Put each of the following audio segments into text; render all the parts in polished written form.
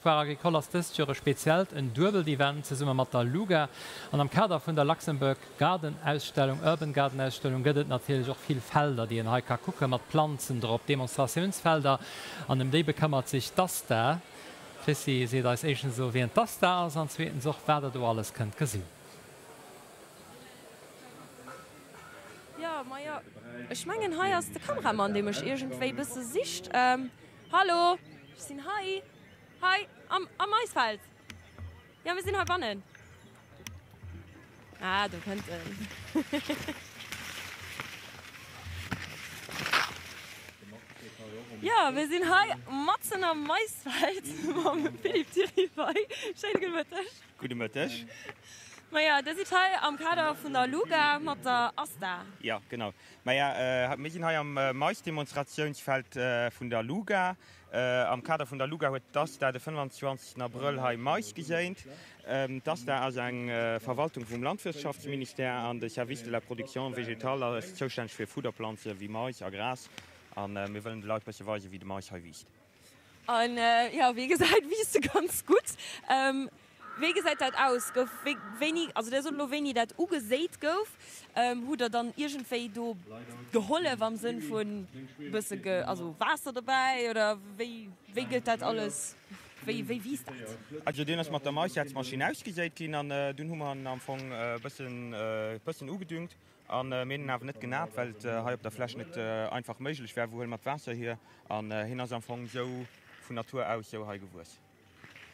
Foire Agricole ass dëst Joer e speziellt, en duebelt Event zesumme mat der LUGA. An am Kader vun der Luxembourg Garden Ausstellung, Urban Garden Ausstellung, gëtt et natierlech och vill Felder, déi een hei ka kucke mat Planzen drop, Demonstratiounsfelder. An ëm déi bekëmmert sech d'ASTA. D'Chrissi seet eis éischtens elo wien d'ASTA ass an zweetens och wat der do alles kënnt gesinn. Jo, majo, ech mengen hei ass de Kameramann, dee mech iergendwéi bësse sicht. Hallo, ech sinn hei. Hei am am Maisfeld. Jo, mir sinn heibannen. Ah, do kënnt en. Jo, mir sinn hei matzen am Maisfeld mam Philippe Thirifaille. Schéine gudde Mëtteg. Gudde Mëtteg. Maja, Dir sidd hei am Kader vun der LUGA mat der ASTA. Jo, genau. Maja, mir sinn hei am Maisdemonstratiounsfeld vun der LUGA. Am Kader vun der LUGA huet d'ASTA de 25 Abrëll hei Mais geséint. D'ASTA ass eng Verwaltung vum Landwirtschaftsministère an de Service de la production végétale ass zoustänneg fir Fudderplanze wéi Mais a Gras. A mir wëllen de Leit bësse weisen, wéi de Mais hei wiisst. An jo, wéi ee gesäit, wiisst e ganz gutt. Wéi gesäit dat aus? Gouf wéini, also der sot elo wéini dat ugeséit gouf, hutt der dann iergendwéi do gehollef am Sënn vun bësse ge, also Waasser dobäi oder wéi, wéi gëtt dat alles, wéi, wéi wiisst dat? Also deen ass mat der Maissetzmaschinn ausgeséit ginn an dunn hu mer en am Fong e bëssen, bëssen ugedüngt a mir hunn en awer net genat, well et hei op der Fläch net einfach méiglech war. Wou huele mer d'Waasser hier? An hien ass am Fong esou vun Natur aus esou hei gewuess.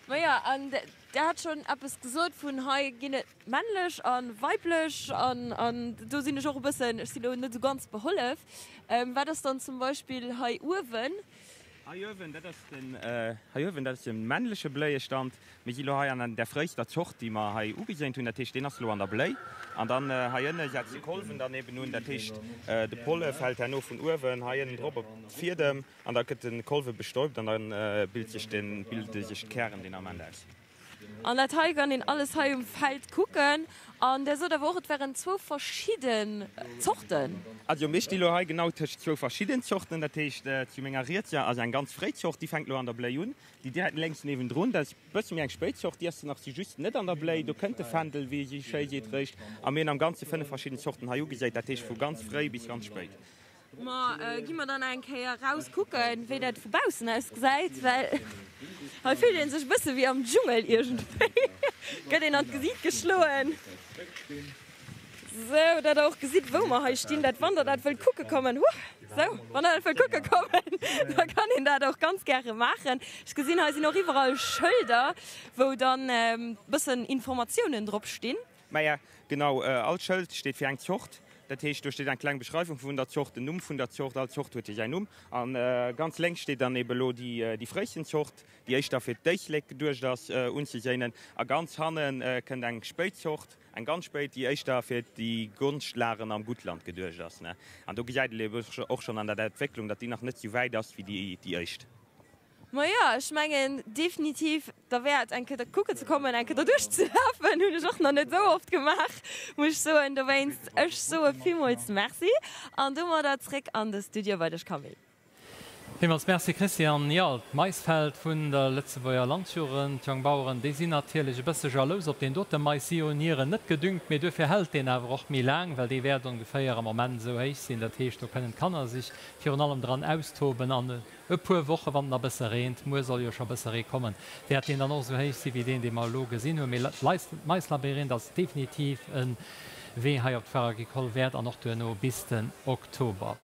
Maja, an Der hat schonn eppes gesot vun hei ginn et männlech a weiblech an an do sinn ech och e bëssen, ech sinn do net esou ganz behollef. Wat ass dann zum Beispill hei uewen? Hei uewen, dat ass den, hei uewen, dat ass de männleche Bléiestand. Mir si lo hei an der fréister Zort, déi mer hei ugeséint hunn. Dat heescht, deen ass lo an der Bléi. An dann hei ënne setzt de Kolwen dann eben un. Dat heescht, de Polle fält herno vun uewen hei ënnen drop op d'Fiedem. An da gëtt de Kolwe bestäubt an da bilt sech den, bilde sech d'Kären deen Ament aus. An dat hei kann een alles hei um Feld kucken. An Der sot awer och, et wären zwou verschidden Zorten. Also mir sti lo hei genau tëscht zwou verschidden Zorten. Dat heescht, zu menger Rietser ass eng ganz fréi Zort, déi fänkt lo an der Bléi un. Déi direkt lénks niewendrun, dat ass e bësse méi eng spéit Zort, déi ass nach sou just net an der Bléi. Do kënnt de Fändel, wéi ee sou schéi seet, réischt. A mir hunn am Ganze 5 verschidden Zorten hei ugeséit, dat heescht vu ganz fréi bis ganz spéit. Ma gi mer dann eng Kéier raus kucken, wéi dat vu baussen aus gesäit, well hei fillt een sech e bësse wéi am Dschungel iergendwéi. Gëtt een an d'Gesiit geschloen. Sou, dat der och gesitt, wou mer hei stinn, dat wann der dat wëllt kucke kommen, huch, sou, wann der dat wëllt kucke kommen, da kann een dat och ganz gäre maachen. Ech gesinn, hei sinn och iwwerall Schëlder, wou dann bëssen Informatiounen drop stinn. Maja, genau, all Schëld steet fir eng Zort. Dat heescht, do steet eng kleng Beschreiwung vun der Zort, den Numm vun der Zort, all Zort huet jo säin Numm. A ganz lénks steet dann ebe lo déi fréisten Zort, déi éischter fir d'Éislek geduecht ass, unzeséinen. A ganz hanne kënnt eng spéit Zort, eng ganz spéit, déi éischter fir déi Gonschtlagen am Guttland geduecht ass. An do gesäit een ebe och schonn an der Entwécklung, datt déi nach net esou wäit ass wéi déi éischt. Majo, ech mengen definitiv derwäert eng Kéier kucken ze kommen, eng Kéier derduerch ze lafen. Hunn ech och nach net esou oft gemaach, muss ech soen. Dowéinst, ech soe villmools Merci an domadder zréck an de Studio bei dech Camille. Villmools Merci Christian. Jo, d'Maisfeld vun der Lëtzebuerger Landjugend, d'Jongbaueren, déi sinn natierlech e bësse jalous op deen dote Mais. Si hunn hiren net gedüngt, mee duerfir hält deen awer och méi laang, well dee wäert ongeféier am Moment esou héich sinn. Dat heescht, do kënnen d'Kanner sech virun allem dran austoben an E puer Woche wann et nach bësse reent, muer soll jo scho bësse Ree kommen, wäert deen dann och esou héich si wéi deen, dee mer elo gesinn hunn. Mee d'Maislabyrinth ass definitiv e Wee hei op d'Foire Agricole wäert an och duerno bis den Oktober.